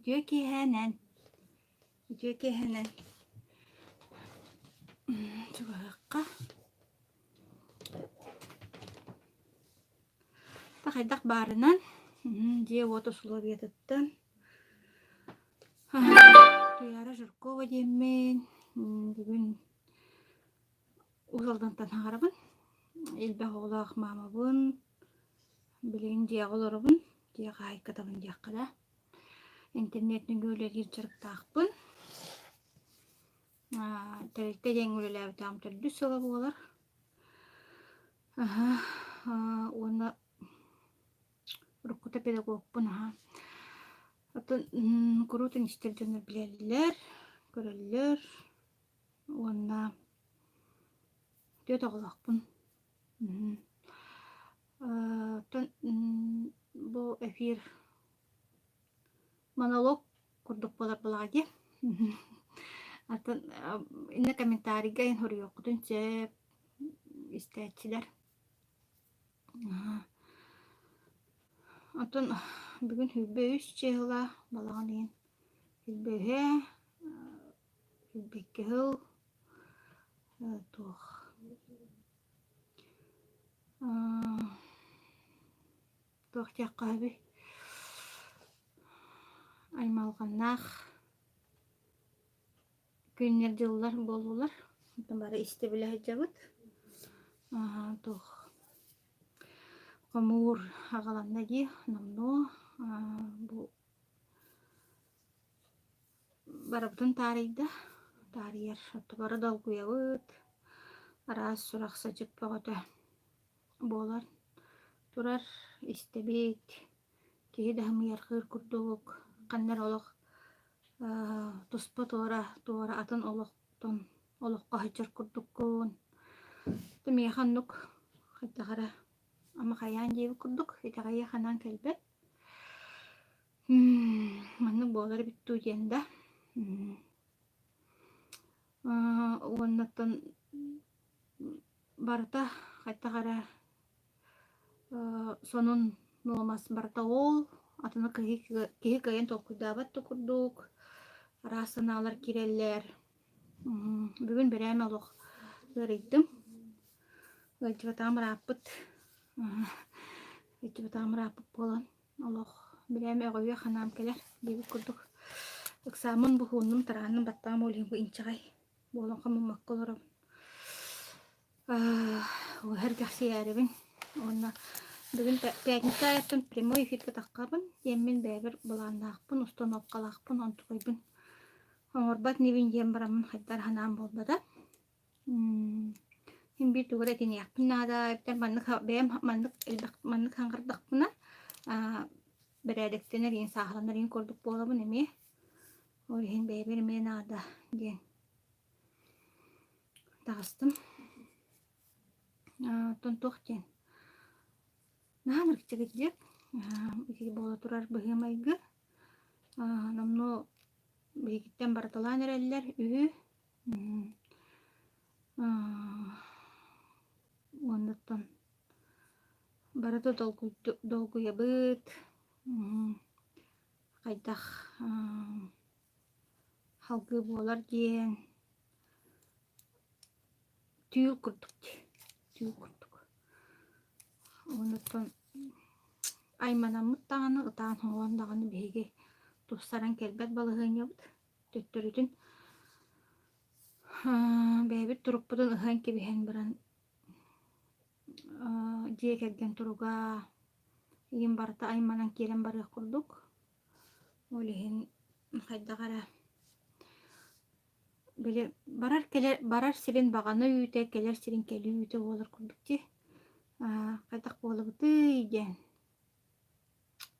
Үтүө киэһээнэн, үтүө киэһэнэн чугаһыахха. Хайдах баарынан дьиэ-уот усулуобуйатыттан Туйаара Жиркова диэммин бүгүн Уус Алдантан аһарабын. Элбэх оҕолоох маамабын. Билигин дьиэҕэ олоробун. Дьиэ хаһаайкатабын диэххэ да. Интернет нөҥүө үлэлиир дьарыктаахпын. Тэрилтэ диэн үлэлээбитэҕим төрдүс сыла буолар. Аһа уонна уруккута педагогпун аһа. Оттон куруутун истэр дьоннор билэллэр, көрөллөр уонна түөрт оҕолоохпун. Оттон бу эфир монолог курдук буолар буолаҕа дии. Атын иннэ комментарийга эн суруйуоххутун сөп истээччилэр. Оттон бүгүн 23 чыһыла балаҕан ыйын 23 22 сыл туох туох диэххэ сөбүй аймалҕаннаах күннэр-дьыллар буоллулар. Онтон бары истэ-билэ сылдьабыт. Туох хомуур аҕаланна дии номнуо бу барыбытын таарыйда, таарыйар. Бары долгуйабыт, араас сурах-садьык бөҕөтө буолан турар, истэбит, киһи да ымыйарҕыыр курдук, ханна эрэ олох туспа туора туора атын олохтон олоххо сылдьар курдуккун. Миэхэ оннук хайдах эрэ ама хайаан диэбит курдук итэҕэйиэх анаан кэлбэт. Маннык буолар эбит дуу диэн да. Уоннаттан барыта хайдах эрэ сонун нуомас барыта ол, атыны киһи киһи кыайан толкуйдаабат да курдук, араас санаалар киирэллэр. Бүгүн бэрээмэ олох ыарыйдым. Ыалдьыбатаҕым ырааппыт. Ыалдьыбатаҕым ырааппыт буолан олох бэрээмэ өҕүйүөх санаам кэлэр диэбит курдук. Ыксааммын буһууннум, тараанным, баттаҕым ол иһин бу инчэҕэй буолан хомуммакка олоробун. Сэргэхсийээрибин уонна бүгүн пятница аайыттан прямой эфиргэ таххабын диэммин бэйэбэр былааннаахпын, установкалаахпын, онтукайбын оҥорбот инибин диэн бараммын хайдах эрэ санаам буолбата. Син биир тугу эрэ этиниэхпин наада эбэтэр маннык бэйэм маннык элбэх маннык хаҥырдахпына бэрээдэктэнэр иин сааһыланар иин курдук буолабын эмиэ. Ол иһин бэйэбэр эмиэ наада диэн Таҕыстым. Оттон туох диэн наһаа ынырык ити буола турар быһыы-майгы номнуо биһигиттэн барыталаан эрэллэр үһү. Уоннаттан барыта долгуйабыт хайдах Салгыы буолар диэн түүл курдук дии, түүл курдук. Онуттан айманаммыт даҕаны, ытаан-хоҥоон даҕаны биһиги тупсаран кэлбэт балаһыанньабыт. Төттөрүтүн бэйэбит турукпутун ыһан кэбиһэн баран дьиэ кэргэн туруга игин барыта айманан киирэн барыах курдук. Ол иһин хайдах эрэ били барар кэлэр барар сирин баҕана үүтэ, кэлэр сирин кэлии үүтэ буолар курдук дии. Аа хайдах буолабытый диэн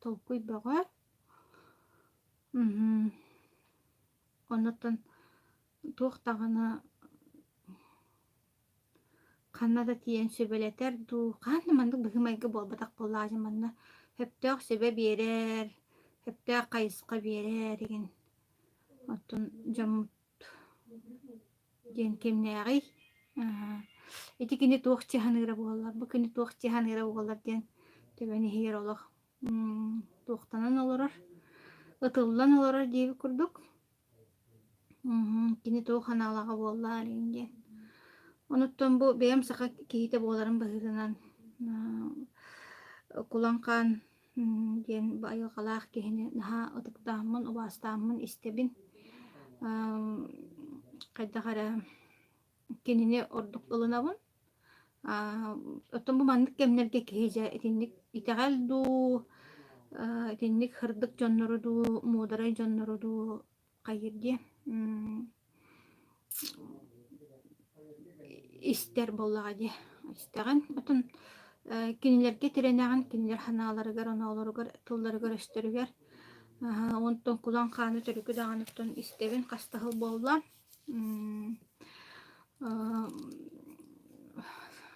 толкуй бөҕө. Мм Оннуттан туох даҕаны Ханна да тиийэн сүбэлэтэр дуу, хаһан да маннык быһыы-майгы буолбатах буоллаҕа манна сөптөөх сүбэ биэрэр, сөптөөх хайысха биэрэр игин. Оттон дьоммут диэн кимнээҕий? Ити кини туох дьаһаныыра буоллар, бу кини туох дьаһаныыра буоллар диэн төбөн иһигэр олох туохтанан олорор. ытыллан олорор диэбит курдук. Кини туох аналаҕа буолла диэн диэн. Онуттан бу бэйэм саха киһитэ буоларым быһыытынан Кулан Хаан диэн бу айылҕалаах киһини наһаа ытыктааммын, убаастааммын истэбин. Хайдах эрэ кинини ордук ылынабын. Оттон бу маннык кэмнэргэ киһи дьэ итинник итэҕэл дуу, итинник сырдык дьоннору дуу, муударай дьоннору дуу хайыыр диэ истэр буоллаҕа дии истэҕин. Оттон кинилэргэ тирэнэҕин, кинилэр санааларыгар, оноолоругар, тылларыгар-өстөрүгэр. Онтон Кулан Хааны төрүкү даҕаны оттон истэбин хас да сыл буолла.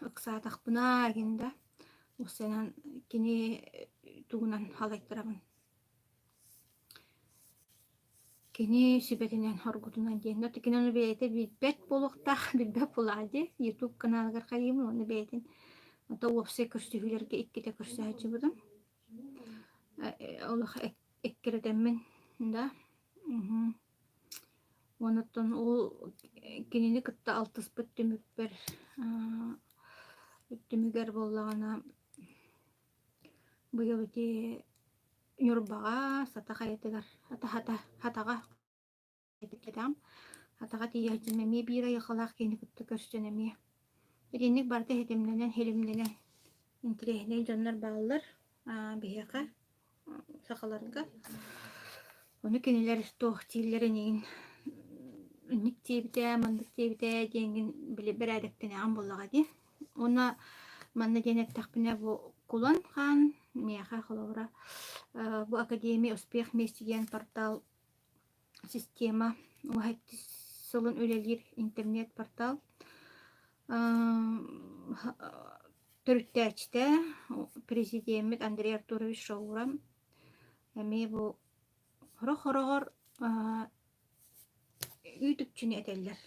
Ыксаатахпына игин да уссанан кини тугунан халайтарабын. Кини сүбэтинэн хоргутунан диэн кини ону бэйэтэ билбэт буолуохтаах, билбэт буоллаҕа дии. Ютуб каналыгар хайыыбын уонна бэйэтин ото уопсай көрсүһүүлэргэ иккитэ көрсө сылдьыбытым. Олох эккирэтэммин да. Онуттан ол кинини кытта алтыспыт түмүкпэр түмүгэр буоллаҕына быйыл ити Ньурбаҕа Сата хайатыгар Хата Хатаҕа Хатаҕа тиийээччим эмиэ биир айылҕалаах киһини кытта көрсөн эмиэ итинник барыта ситимнэнэн силимнэнэн интириэһинэй дьоннор бааллар биһиэхэ сахаларга. Ону кинилэр туох дииллэрин иһин инник диэбитэ, маннык диэбитэ диэҥҥин били бэрээдэктэнэҕин буоллаҕа дии. Уонна манна диэн эттэхпинэ бу Кулан Хаан миэхэ холобура бу Академия успех вместе диэн портал система уһаттис сылын үлэлиир интернет-портал төрүттээччитэ президеммит Андрей Артурович Шоуран эмиэ бу сорох-хороҕор үүт-үкчүнү этэллэр.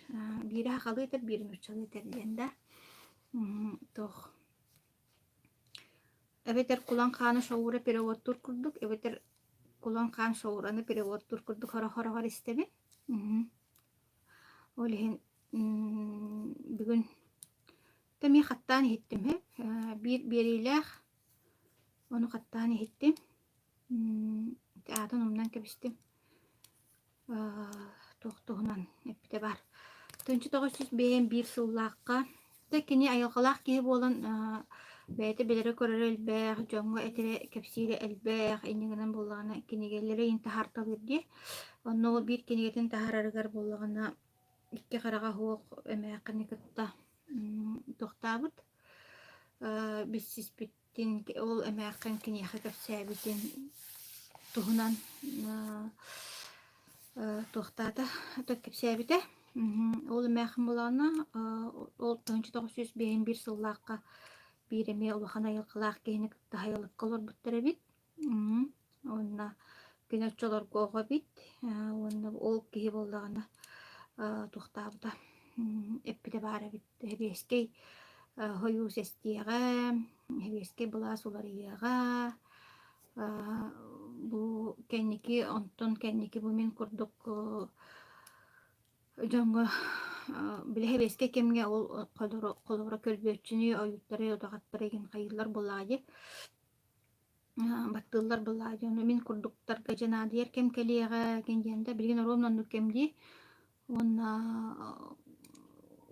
Биирэ сахалыы этэр, биирэ нууччалыы этэр диэн да. Туох эбэтэр Кулан Хааны Шоура переводтуур курдук, эбэтэр Кулан Хаан Шоураны переводтуур курдук сорох-хороҕор истэбин. Ол иһин бүгүн эмиэ хаттаан иһиттим биир биэриилээх ону хаттаан иһиттим аатын умнан кэбистим туох туһунан эппитэ баар 1991 сыллаахха да кини айылҕалаах киһи буолан бэйэтэ билэрэ-көрөрө элбэх дьоҥҥо этэрэ кэпсиирэ элбэх инньэ гынан буоллаҕына кинигэлэри иһин таһаарталыыр дии онно ол биир кинигэтин таһаарарыгар буоллаҕына икки хараҕа суох эмээххини кытта туохтаабыт билсиспиттин ол эмээххин киниэхэ кэпсээбитин туһунан туохтаата кэпсээбитэ ол эмээххин буолаҕына ол 1951 сыллаахха биир эмиэ улахан айылҕалаах киһини кытта сайылыкка олорбуттар эбит Уонна кини оччолорго оҕо эбит уонна ол киһи буоллаҕына туохтаабыта эппитэ баар эбит сэбиэскэй хойуус эстиэҕэ, сэбиэскэй былаас уларыйыаҕа, бу кэнники онтон кэнники бу мин курдук дьоҥҥо били сэбиэскэй кэмҥэ ол холобура көрбүөччүнү ойууттары удаҕаттары игин хайыыллар буоллаҕа дии Баттыыллар былаа дьону мин курдуктарга дьэ наадыйар кэм кэлиэҕэ диэн да билигин оруобуна оннук кэм дии уонна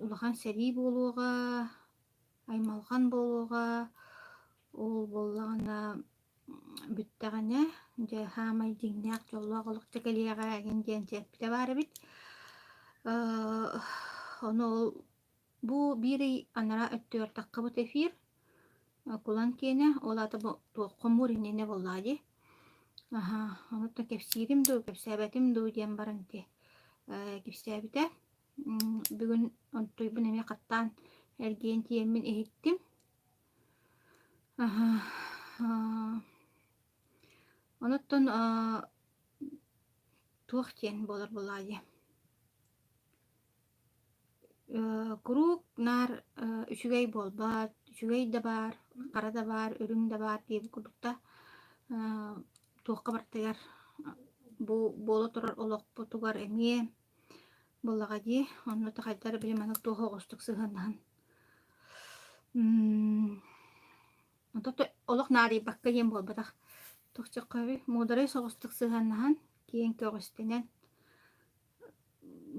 улахан сэрии буолуоҕа, аймалҕан буолуоҕа, ол буоллаҕына бүттэҕинэ дьэ саамай дьиҥнээх дьоллоох олох дьэ кэлиэҕэ эҥин диэн эппитэ баар эбит. Ону ол Бу биир ый анараа өттүгэр таххыбыт эфир Кулан киэнэ, ол аата бу туох хомуур иннинэ буоллаҕа дии. Аһаа, онуттан кэпсиирим дуу, кэпсээбэтим дуу диэн баран ити кэпсээбитэ. Бүгүн онтуйбун эмиэ хаттаан эргийэн тиийэммин иһиттим. Аһаа, онуттан туох диэн буолар буоллаҕа дии. Куруук наар үчүгэй буолбат, үчүгэй да баар, хара да баар, үрүҥ да баар диэбит курдук да туохха барытыгар бу буола турар олохпутугар эмиэ буоллаҕа дии. Онно хайдах эрэ били маннык туох оҕустук сыһыаннаһан Онто олох наадыйбакка диэн буолбатах. Тохчоххой муударай соҕустук сыһыаннаһан, киэҥ көҕүстэнэн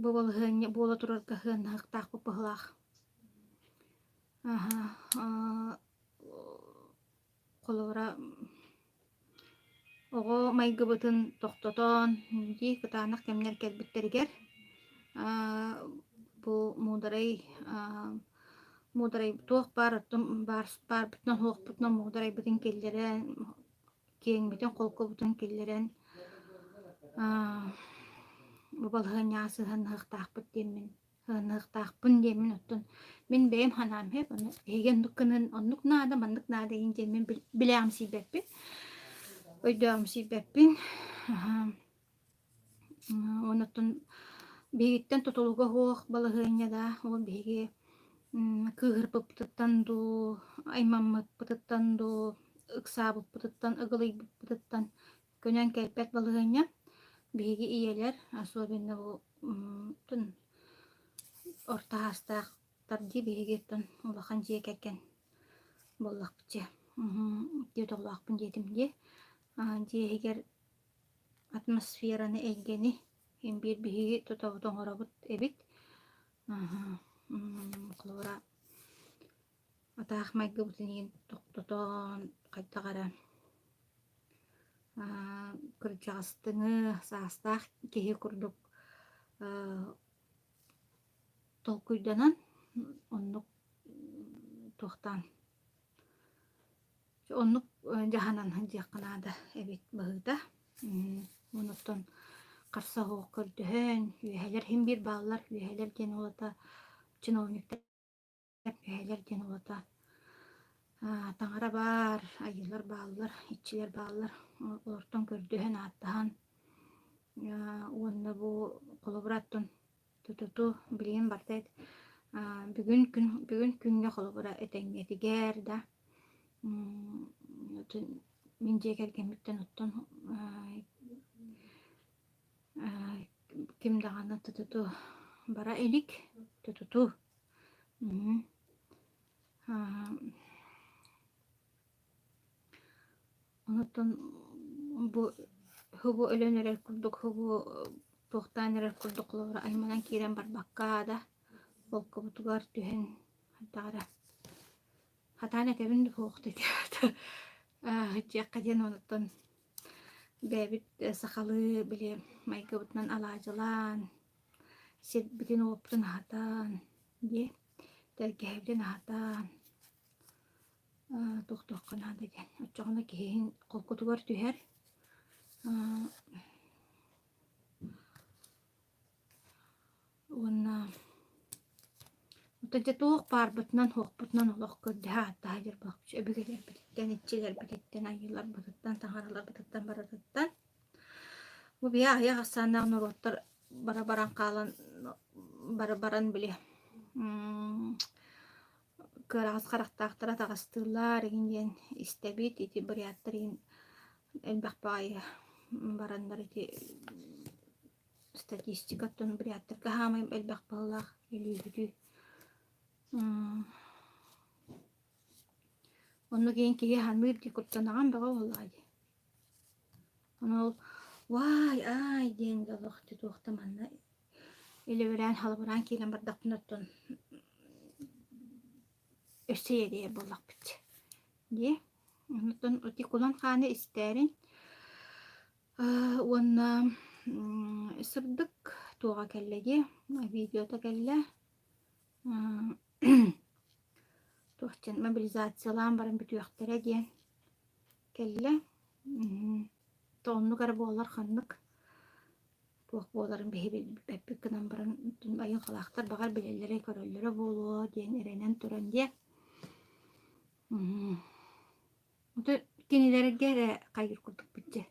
бу балаһыанньа буола турарга сыһыаннаһыахтаахпыт быһыылаах. Аһа, холобура Оҕо майгыбытын тохтотон, дии кытаанах кэмнэр кэлбиттэригэр бу муударай муударай туох баар оттон баар баарбытынан суохпутунан муударайбытын киллэрэн, киэҥмитин холкубутун киллэрэн бу балаһыанньаҕа сыһыаннаһыахтаахпыт диэммин Ыаныахтаахпын диэммин оттон мин бэйэм санаам иһэ ону эһиги оннук гынан оннук наада маннык наада иһин диэммин билээҕимсийбэппин өйдөөҕүмсүйбэппин уонна оттон биһигиттэн тутулуга суох балаһыанньа да ол биһиги кыыһырбыппытыттан дуу аймаммыппытыттан дуу ыксаабыппытыттан ыгылыйбыппытыттан Көнөн кэлбэт балаһыанньа. Биһиги ийэлэр, особенно бу орто саастаахтар дии биһиги оттон улахан дьиэ кэргэн буоллахпыт дьэ. Дьиэ оҕолоохпун диэтим дии. Дьиэ иһигэр атмосфераны, эйгэни син биир биһиги тутабыт оҥоробут эбит. Холобура атаах майгыбытын иһин тохтотон хайдах эрэ кырдьаҕастыҥы саастаах киһи курдук толкуйданан оннук туохтаан оннук дьаһанан сылдьыахха наада эбит быһыыта. Онуттан харса суох көрдөһөн үөһэлэр син биир бааллар үөһэлэр диэн уолата чиновниктар Эһэлэр диэн уота таҥара баар, айыылар бааллар, иччилэр бааллар. Олортон көрдөһөн, ааттаһан уонна бу холобура оттон тутуту билигин барыта бүгүн күн бүгүн күҥҥэ холобура этэҥҥэтигэр да мин дьиэ кэргэммиттэн оттон ким даҕаны тутуту бара илик тутуту Онтон бу һубу өлөн эрэр курдук һубу туохтаан эрэр курдук холобура айманан киирэн барбакка да холкубутугар түһэн хайдах эрэ хатаан этэбин суох диэххэ диэн онуттан бэйэбит сахалыы били майгыбытынан алаадьылаан сирбитин-уоппутун аһатан дии тэлгэһэбитин аһатан туохтуохха наада диэн оччоҕуна киһиҥ холкутугар түһэр уонна дьэ туох баарбытынан суохпутунан олох көрдөһө ааттаһа дьарбахпыт өбүгэлэрбититтэн иччилэрбититтэн айыыларбытыттан таҥараларбытыттан барытыттан бу биһи аҕыйах ахсааннаах норуоттар бара баран хаалан бара баран били кыараҕас харахтаахтара атаҕастыыллар игин диэн истэбит ити буряттар игин элбэх баҕайы бараннар ити статистика оттон буряттарга хаамай элбэх быһыылаах өлүүбүтүү оннук иһин киһи саныыр дии куттанаҕын бөҕө буоллаҕа дии Ону ол уай аай диэн олох туохта манна илэбирээн-халабыраан киирэн бардахпына оттон өссө иэдэйэр буоллахпыт дии. Онтон ити кулан хааны истээрин уонна сырдык туоҕа кэллэ дии видеота кэллэ туох диэн мобилизациялаан баран бүтүөхтэрэ диэн Кэллэ. Оннук эрэ буоллар ханнык туох буоларын биһи билбэппит гынан баран айылҕалаахтар баҕар билэллэрэ көрөллөрө буолуо диэн эрэнэн туран диэ. Кинилэргэ эрэ хайыыр курдукпут дьэ.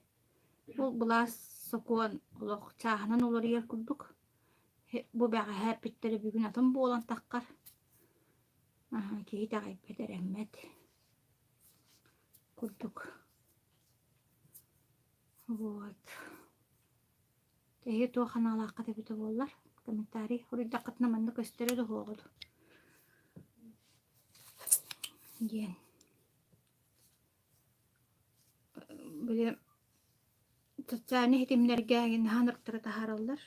Ол былаас сокуон олох чааһынан уларыйар курдук. Бу бэҕэһээ эппиттэрэ бүгүн атын буолан таххар. Киһи итэҕэйбэт, эрэммэт курдук. Вот. Эһиги туох санаалааххыт эбитэ буоллар, комментарий суруйдаххытына манна көстөрө да суоҕа дуу диэн. Били социальнай ситимнэргэ наһаа ынырыктары таһаараллар.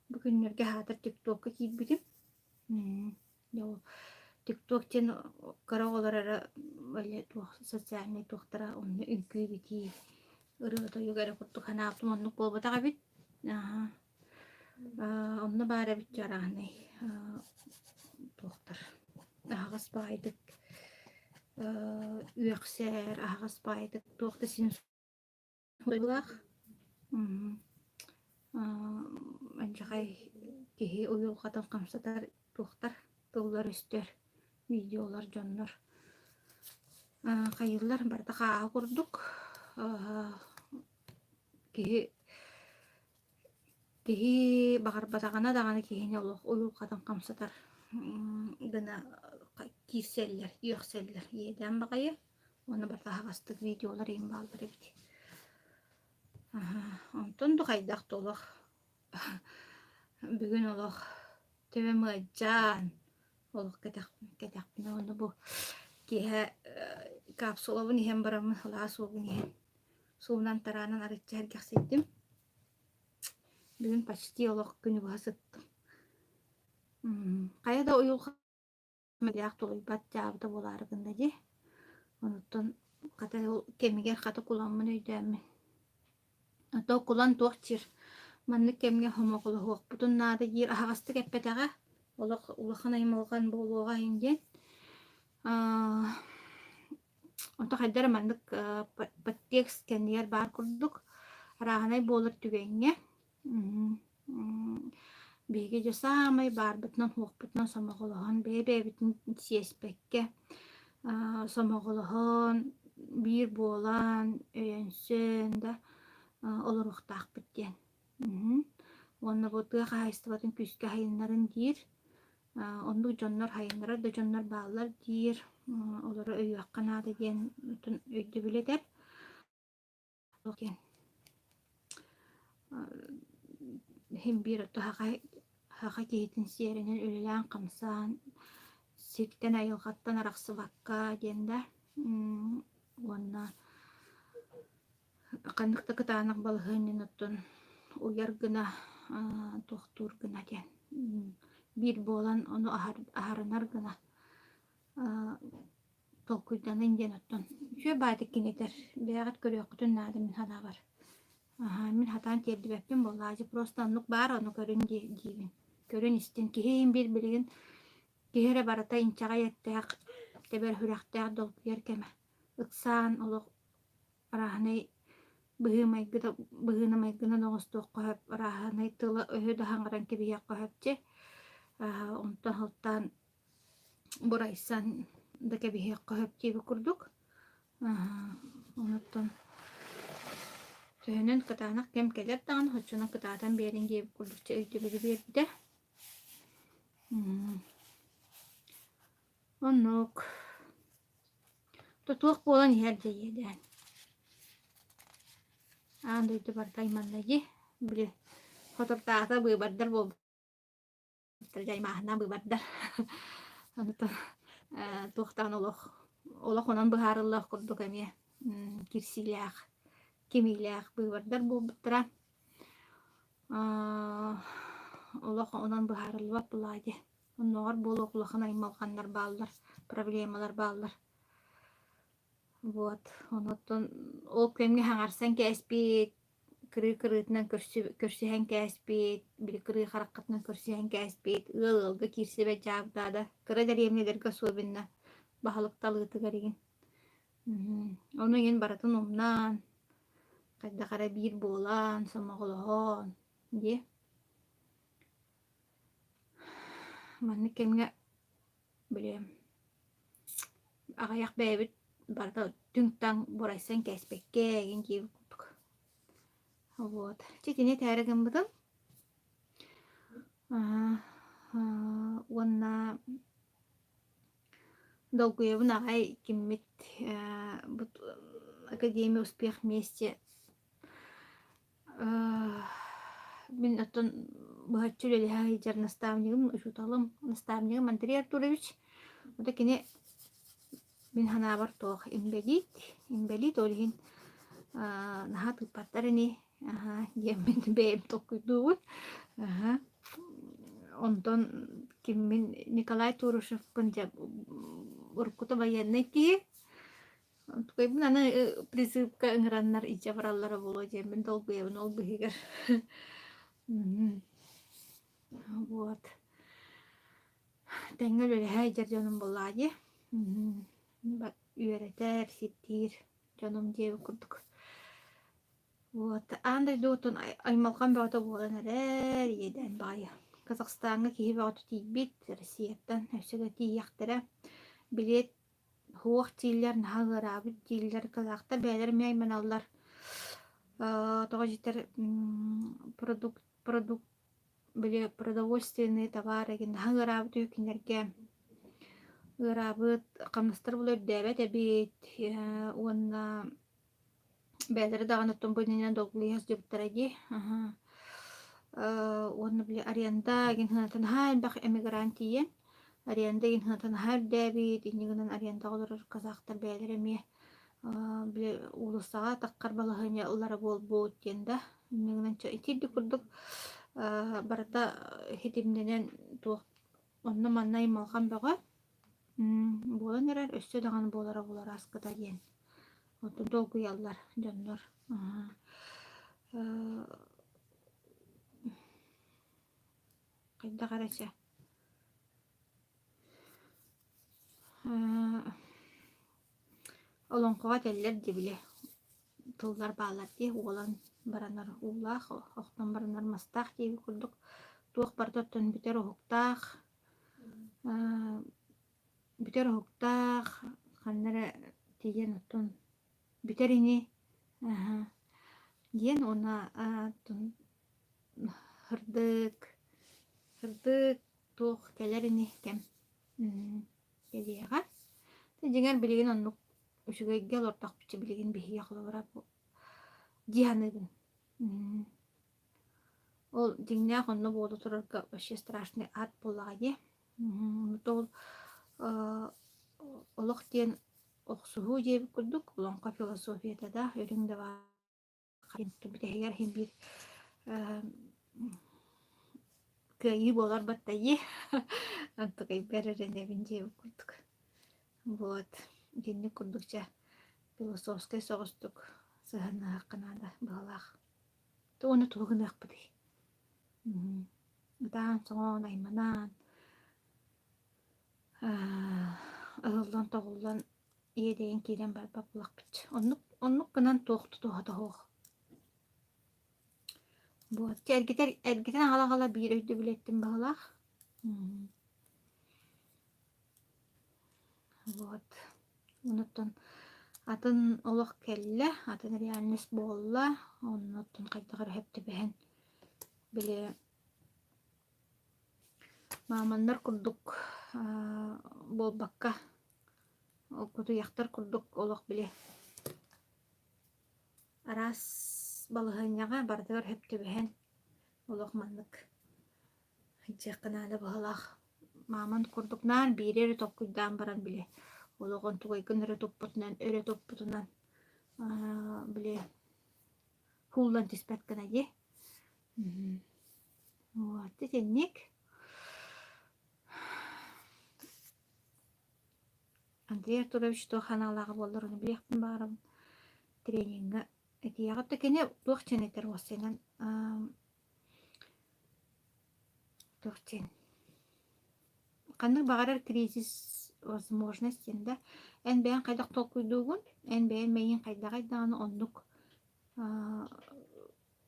Бу күннэргэ аһаатар тиктокка киирбитим. Тикток диэн кыра оҕолор эрэ били туох социальнай туохтара онно үҥкүү-битии, ырыа-тойук эрэ курдук санаабытым оннук буолбатах эбит. Аһа онно баар эбит чарааһынай туохтар аһаҕас баайдык үөхсэр, аһаҕас баайдык туох да син Быһыылаах Алдьархай киһи уйулҕатын хамсатар туохтар тыллар-өстөр, видеолар, дьоннор хайыыллар барыта хааһы курдук киһи киһи баҕарбатаҕына даҕаны киһини олох уйулҕатын хамсатар гына киирсэллэр, үөхсэллэр иэдээн баҕайы Уонна барыта аһаҕастык видеолар иһин бааллар эбит. Онтон да хайдах да олох бүгүн олох төбөм ыалдьаан олох кэтэхпинэ уонна бу киэһэ капсулабын иһэн бараммын сылаас уубун иһэн суунан тараанан арычча сэргэхсийдим. Бүгүн почти олох күнү быһа сыттым. Хайа да уйулҕа Мэлиэх тулуйбат дьаабыта буолаары гынна дии. Онуттан хата ол кэмигэр хата куламмын өйдөөммүн. Ото кулан туох диир маннык кэмҥэ хомоҕолоһуохпутун наада диир аһаҕастык эппэтэҕэ. Олох улахан аймалҕан буолуоҕа иһин диэн. Аа ото хайда эрэ маннык подтекст кэннигэр баар курдук арааһынай буолар түгэҥҥэ Биһиги дьэ саамай баарбытынан-суохпутунан сомоҕолоһон, бэйэ-бэйэбитин сиэспэккэ сомоҕолоһон, биир буолан, өйөнсөн да олоруохтаахпыт диэн. Уонна бу тыа хаһаайыстыбатын күүскэ сайыннарын диир. Оннук дьоннор сайыннарар да дьоннор бааллар диир. Олору өйүөххэ наада диэн өйдөбүл этэр. Иһин биир отто саха киһитин сиэринэн үлэлээн-хамсаан, сиртэн айылҕаттан арахсыбакка диэн да уонна ханнык да кытаанах балаһыанньаны оттон уйар гына туохтуур гына диэн биир буолан ону аһарынар гына Толкуйданын диэн оттон үчүгэй баайдык кинитэр бэйэҕит көрүөххүтүн наада мин санаабар. Аһаа, мин сатаан тиэрдибэппин буоллаачы просто оннук баар ону көрүн диибин. Көрүн истин киһи иһин биир билигин киһи эрэ барыта инчэҕэй эттээх, тэбэр сүрэхтээх долгуйар кэмэ. Ыксаан олох арааһынай быһыы-майгыта быһыыны-майгынан оҥостуохха сөп, арааһынай тыла-өһү да хаҥаран кэбиһиэххэ сөп дьэ. Онтон сылтаан бурайсан да кэбиһиэххэ сөп диэбит курдук. Онуттан төһөнөн кытаанах кэм кэлэр даҕаны оччонон кытаатан биэриҥ диэбит курдук дьэ өйдөбүлү биэрбитэ. Оннук. Тутуох буолан иһэр дьэ иэдээн. Аан дойду барыта айманна дии. Били соторутааҕыта быыбардар буолбут дьаймааһыннаан быыбардар. Онтон туохтаан олох олох онон быһаарыллыах курдук эмиэ кирсиилээх, кимиилээх быыбардар буолбуттара. Олох онон быһаарыллыбат булаа дии. Оннооҕор буолуох улахан аймалҕаннар бааллар, проблемалар бааллар. Вот, онуттан ол кэмҥэ хаҥарсан кээспит, кырыы кырыытынан көрсүһэн кээспит, били кырыы хараххытынан көрсүһэн кээспит, ыал ыалга киирсибэт дьаабытаада, кыра дэриэбинэлэргэ особенно баһылык талыытыгар игин. Ону игин барытын умнан, хайдах эрэ биир буолан, сомоҕолоһон дии. Маннык кэмҥэ били аҕыйах бэйэбит барыта түҥ-таҥ бурайсан кээспэккэ эҥин диэбит курдук. Вот. Чэ итини этээри гыммытым. Уонна долгуйабын аҕай киммит Академия успех вместе. Мин оттон быһаччы үлэлэһэ сылдьар наставнигым, учууталым, наставнигым Андрей Артурович. Ото кини мин санаабар туох инбэлиит, инбэлиит ол иһин наһаа тыыппаттар ини аһа диэммин бэйэм толкуйдуубун. Аһа онтон киммин Николай Турушевпын дьэ уруккута байыаннай киһи Тукайбын аны призывка ыҥыраннар илдьэ бараллара буолуо диэммин долгуйабын ол быыһыгар. Вот. Тэҥҥэ үлэлэһэ сылдьар дьонум буоллаҕа дии. Үөрэтэр, сирдиир дьонум диэбит курдук. Вот. Аан дойду оттон аймалҕан бөҕөтө буолан эрэр, иэдээн баҕайы. Казахстаҥҥа киһи бөҕөтө тиийбит, Россияттан өссө да тиийиэхтэрэ. Билиэт Суох дииллэр, наһаа ыараабыт дииллэр, казахтар бэйэлэрэ эмиэ айманаллар. Э, тоҕо диэтэр продукт продукт били продовольственный товар игин наһаа ыараабыт үһү кинилэргэ. Ыараабыт, хамнастара була үрдээбэт эбит э, уонна Бэйэлэрэ даҕаны оттон бу иннинэ долгуйа сылдьыбыттара дии. Аһа. Э, уонна били аренда игин сыаната наһаа элбэх эмигрант тиийэн, аренда игин сыаната наһаа үрдээбит, инньэ гынан арендаҕа олорор казахтар бэйэлэрэ эмиэ э, били уулуссаҕа таххар балаһыанньа ылара буолбут диэн да. Инньэ гынан чэ итирдик курдук э, барыта ситимнэнэн туох онно-манна аймалҕан бөҕө буолан эрэр, өссө даҕаны буолара буолар ааспыта диэн. Онтон долгуйаллар дьоннор. Хайдах эрэ чэ. Олоҥхоҕо этэллэр дии били тыллар бааллар дии уолан баранар уулаах, охтон баранар мастаах диэбит курдук туох барыта оттон бүтэр уһуктаах бүтэр уһуктаах ханна эрэ тиийэн оттон бүтэр ини диэн уонна сырдык сырдык туох кэлэр ини кэм кэлиэҕэ. Дьиҥэр билигин оннук үчүгэйгэ олордохпучча билигин биһиги холобура дии саныыбын. Ол дьиҥнээх онно буола турарга вообще страшный ад буоллаҕа дии. Ол олох диэн охсуһуу диэбит курдук олоҥхо философията да үрүҥ да баар бүтэһигэр иһин биир кыайыы буолар баттайыы онтукайбар эрэнэбин диэбит курдук. Вот итинник курдук чэ философскай соҕустук сыһыаннаһыахха наада быһалаах. Уонна тугу гыныахпытый? Ытаан-соҥоон, айманаан, ыһыллан-тоҕуллан иэдэйэн киирэн барбат буоллахпыт. Оннук оннук гынан туох тутуһа тоһуох. Вот. Эргитэр эргитэн аҕала-аҕала биир өйдөбүл эттим баһылаах. Вот. Онуттан атын олох кэллэ, атын реальность буолла. Оннуттан хайдах эрэ сөп түбэһэн били мааманнар курдук буолбакка, кутуйахтар курдук олох били араас балаһыанньаҕа барытыгар сөп түбэһэн олох маннык Дьиэххэ наада быһыылаах. Мааман курдук наар биири эрэ толкуйдаан баран били олох онтугайгын өрө туппутунан өрө туппутунан били кууллан түспэт гына дии. Вот итинник. Андрей Артурович туох санаалааҕа буоллар ону билиэхпин баҕарабын. Трениҥҥэ этиэҕэ да кини туох диэн этэр уопсайынан Туох диэн ханнык баҕарар кризис возможность диэн да эн бэйэҥ хайдах толкуйдуугун, эн бэйэҥ мэйииҥ хайдаҕый даҕаны оннук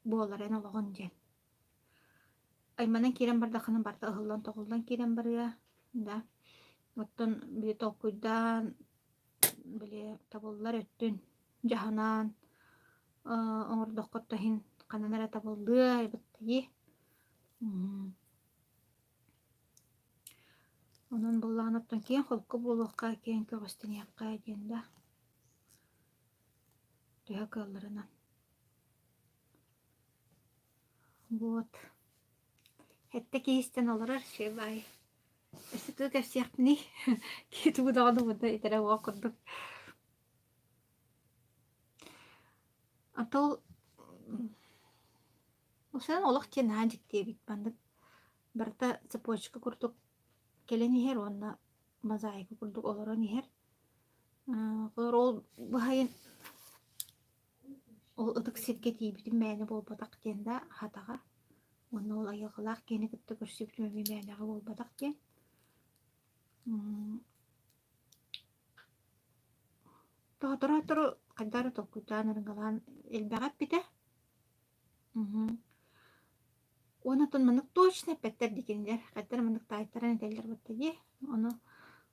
буолар эн олоҕун диэн. Айманан киирэн бардаххына барыта ыһыллан-тоҕуллан киирэн барыа да. Оттон били толкуйдаан били табыллар өттүн дьаһанан оҥордоххо да иһин ханан эрэ табыллыа эбит дии. Онон буоллаҕына оттон киэҥ холку буолуохха, киэҥ көҕүстэниэххэ диэн да төһө кыалларынан. Вот. Эттэ киһи истэн олорор үчүгэй баҕайы. Өссө тугу кэпсиэхпиний? Киһи тугу даҕаны мунна итэрэ уох курдук. А то Усен олох диэн наһаа дьикти эбит. Маннык барыта цепочка курдук кэлэн иһэр уонна мозаика курдук олорон иһэр. Холобур ол быһайын ол ытык сиргэ тиийбитим мээнэ буолбатах диэн да хатаҕа уонна ол айылҕалаах киһини кытта көрсүбүтүм эмиэ мээнэҕэ буолбатах диэн. Тоһоторо-тоһотору хайдах эрэ толкуйдаан ырыҥалаан элбэҕи эппитэ. Уонна оттон маннык точно эппэттэр дии кинилэр, хайдах эрэ маннык таайтаран этэллэр батта дии. Ону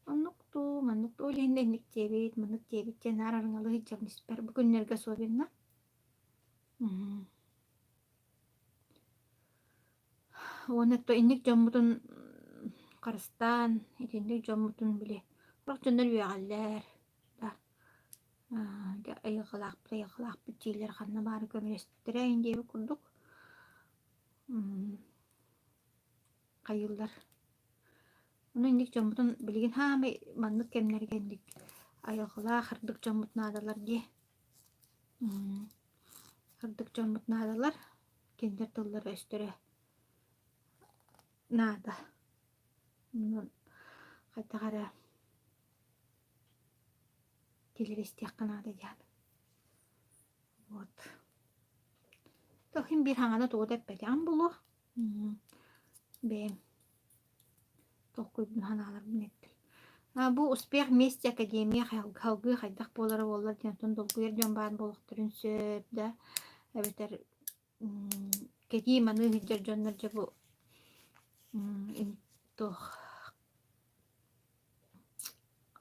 оннук дуу, маннык дуу, ол иһин да инник диэбит, маннык диэбит диэн наар арыҥалыы сылдьабын испэр бу күннэргэ особенно. Уонна то инник дьоммутун харыстаан, итинник дьоммутун били сорох дьоннор үөҕэллэр да дьэ айылҕалаахпыт айылҕалаахпыт дииллэр ханна баары көмөлөстөрө эҥин диэбит курдук хайыыллар. Ону инник дьоммутун билигин хаамай маннык кэмнэргэ инник айылҕалаах ырдык дьоммут наадалар дии. Ырдык дьоммут наадалар, кинилэр тыллара-өстөрө наада. Онон хайдах эрэ тилири истиэххэ наада диэн. Вот. Иһин биир хаҥана тугу да эппэтэҕим буолуо. Бэйэм толкуйбун санааларбын эттим. Бу «Успех вместе» академия салгыы хайдах буолара буоллар диэн оттон долгуйар дьон баар буолуохтарын сөп да эбэтэр кэтии маныы сылдьар дьоннор дьэ бу туох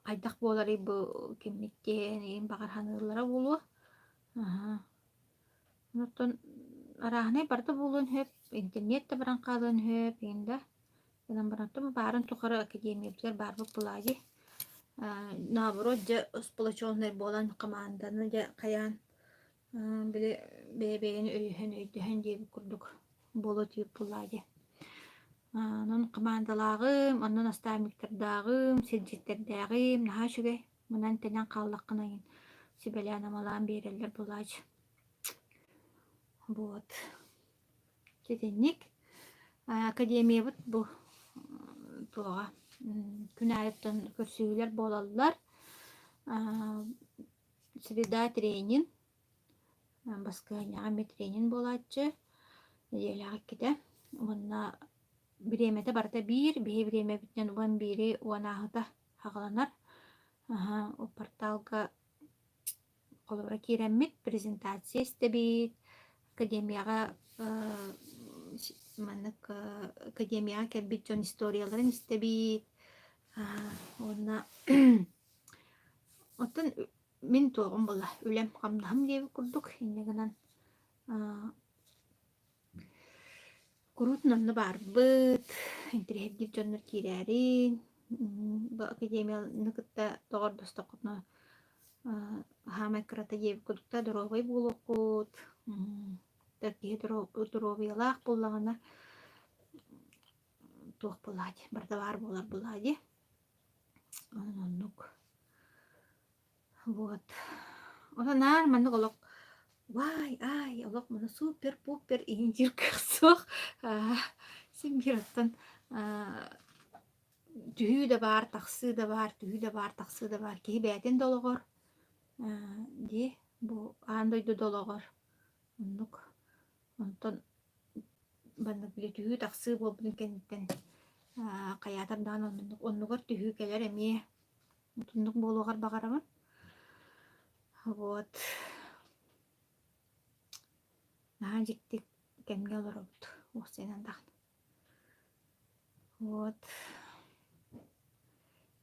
хайдах буоларый бу киммит диэн игин баҕар саныыллара буолуо. Аһа. Оттон арааһынай барыта буолуон сөп, интернет да баран хаалыан сөп игин да. Гынан баран баарын тухары академиябытыгар баарбыт буолаа дии. Наоборот дьэ сплоченнай буолан хамаанданы дьэ хайаан били бэйэ-бэйэни өйөһөн өйдөһөн диэбит курдук буолуо диир буоллаа дии. Онон хамаандалааҕым, онно наставниктардааҕым, сирдьиттэрдээҕим наһаа үчүгэй. Манан тэнэн хааллаххына иһин сүбэлээн-амалаан биэрэллэр буолааччы. Вот. Ситинник. Академиябыт бу туоҕа күн аайыттан көрсүһүүлэр буолаллар. Среда тренинг, баскыһыанньаҕа эмиэ тренинг буолааччы, нэдиэлэҕэ иккитэ. Уонна бириэмэтэ барыта биир, биһи бириэмэбитинэн 11-и уон ааһыта аҕаланар. Аһа, порталга холобура киирэммит презентация истэбит, академияҕа маннык академияҕа кэлбит дьон историяларын истэбит уонна оттон мин туоҕум буолла үлэм хамнаһым диэбит курдук инньэ гынан Куруутун онно баарбыт, интэриэһиргиир дьоннор киирээрин, бу академияны кытта доҕордостоххутуна хаамай кырата диэбит курдук доруобай буолуоххут, киһи доруобуйалаах буоллаҕына туох буоллаҕа дии, барыта баар буолар буоллаҕа дии. Онон оннук. Вот. Онон наар маннык олох вай, ай, олох маны супер-пупер иһин диир кыах суох. Син биир оттон түһүү да баар, тахсыы да баар, түһүү да баар, тахсыы да баар. Киһи бэйэтин да олоҕор дии, бу аан дойду да олоҕор оннук. Онтон маннык били түһүү-тахсыы буолбутун кэнниттэн хайаатар даҕаны оннук оннугар түһүү кэлэр эмиэ. Оннук буолуоҕар баҕарабын. Вот. Наһаа дьикти кэмҥэ олоробут уопсайынан даҕаны. Вот.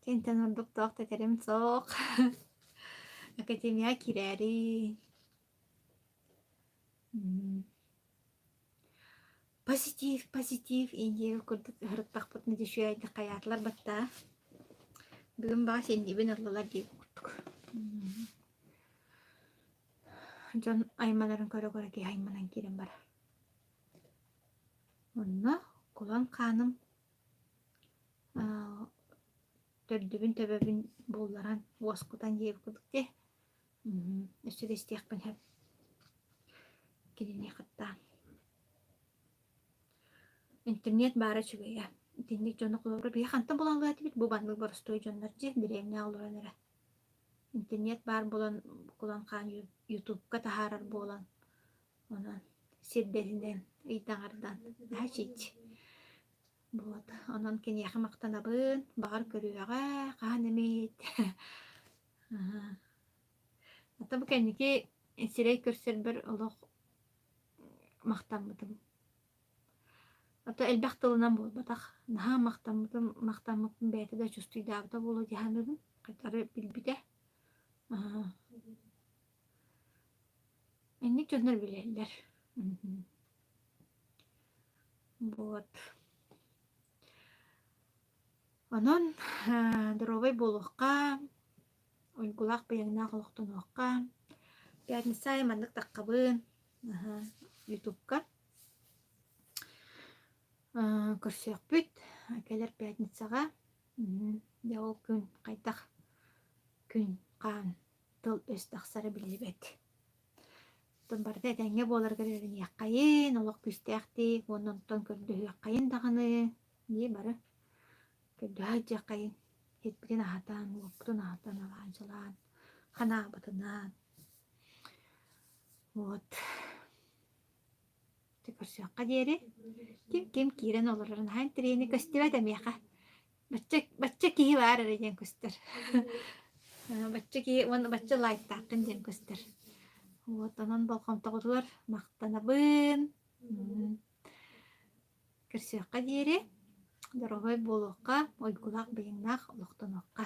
Сентэн ордук туох да этэрим суох. Академияҕа киирээри. Позитив, позитив индиэбит курдук ыһырыттахпытына дьүшүөйдик хайаатылар баттаа. Бүгүн баҕас иннибин ыллылар диэбит курдук. Дьон айманарын көрө-көрө киһи айманан киирэн барар. Онно кулан хааным төрдүбүн төбөбүн булларан уоскутан диэбит курдук дии. Өссө да истиэхпин сөп. Кинини кытта. Интернет баара үчүгэйэ. Итинник дьону холобура биһи хантан булаллар этибит бу маннык боростуой дьоннор дьиэ дэриэбинэҕэ олорон эрэ. Интернет баар буолан кулан хаан ютубка таһаарар буолан онон сирдэринэн ыйдаҥардан наһаа чич. Вот онон киниэхэ махтанабын, баҕар көрүөҕэ хаһан эмит. Ата бу кэнники сирэй көрсөрбөр олох махтаммытым. Ото элбэх тылынан буолбатах, наһаа махтаммытым, махтаммыппын бэйэтэ да чувствуйдаабыта буолуо дии саныыбын, хатары билбитэ. Инник дьоннор билэллэр. Вот. Онон доруобай буолуохха, уйгулаах быйаҥнаах олохтонуохха. Пятница аайы маннык таххабын ютубка. Көрсүөхпүт кэлэр пятницаҕа. Дьэ ол күн хайдах күн хаан тыл-өс тахсара биллибэт. Оттон барыта этэҥҥэ буоларыгар эрэниэххэйин, олох күүстээхтик уонна онтон көрдөһүөххэйин даҕаны дии бары көрдөһө сылдьыаххайын сирбитин аһатан, уоппутун аһатан, алаадьылаан, ханаабытынан. Вот. Көрсүөххэ диэри ким-ким киирэн олорорун наһаа интэриэһинэй көстүбэт эмиэхэ. Бачча, бачча киһи баар эрэ диэн көстөр. Бачча киһи уонна бачча лайктааххын диэн көстөр. Вот онон болҕомтоҕутугар махтанабын. Көрсүөххэ диэри доруобай буолуохха, уйгулаах быйаҥнаах олохтонуохха.